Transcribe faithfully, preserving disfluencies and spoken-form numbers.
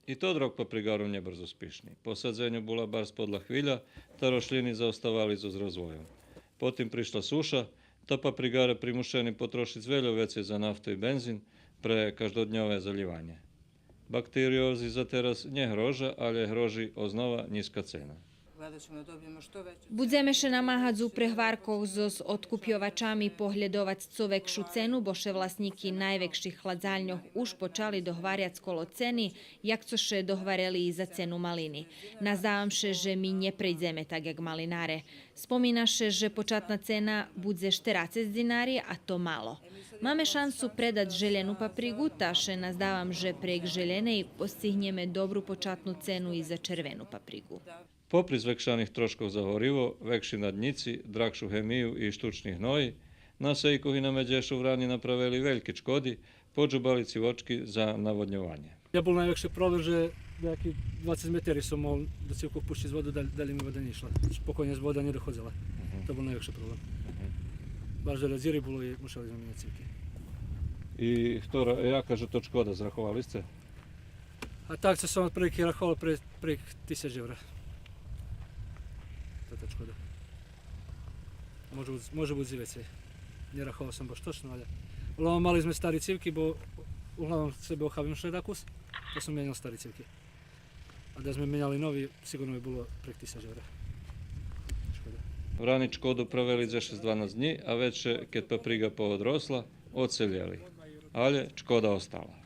И тот рок паприґару нє барз успишни. По садзеню була барз подла хвиля, та рошлїни заоставали зоз розвойом. Потим пришла суша, та паприґаре примушени потрошиц вельо вецей за нафту и бензин пре каждодньове залїванє. Бактериози за тераз нє грожа, алє грожи ознова нїзка цена. Будземе ше намагац у прегваркох зоз одкупйовачами поглєдовац цо векшу цену, бо ше власнїки найвекших хладзальньох уж почали догваряц коло цени, як цо ше догварели и за цену малини. Наздавам ше же ми нє прейдземе так як малинаре. Спомина ше же початна цена будзе штерацец динари, а то мало. Маме шансу предац желєну паприґу, та ше наздавам же прейґ желєней посцигнєме добру початну цену и за червену паприґу. Попри звекшаних трошкох за гориво, векши наднїци, драгшу гемию и штучни гної, на сейкох и на меджешу врани направели вельки чкоди, поджубали цивочки за наводньованє. Я бул найвекши проблем же даяки двацец метери сом мол до цивку пущиц воду, далєй, далєй ми вода нє ишла. Спокойнє вода нє доходзела. То бул найвекши проблем. Барз вельо дзири було и мушели зме меняц цивки. И хтора, яка же то чкода, зраховали сце? А так цо сом отприлики раховал пре, пре тисяч евра. Тота чкода. Може буц, може буц и вецей. Нє раховал сом баш точно, алє углавном мали зме стари цивки, бо углавном себе охабим ше дакус, та сом менял стари цивки. А да зме меняли нови, сиґурно би було пре тисяч евра. Чкода. Врани чкоду правели дзешец-дванац днї, а вецей, кед паприґа поодросла, одселєли. Алє чкода остала.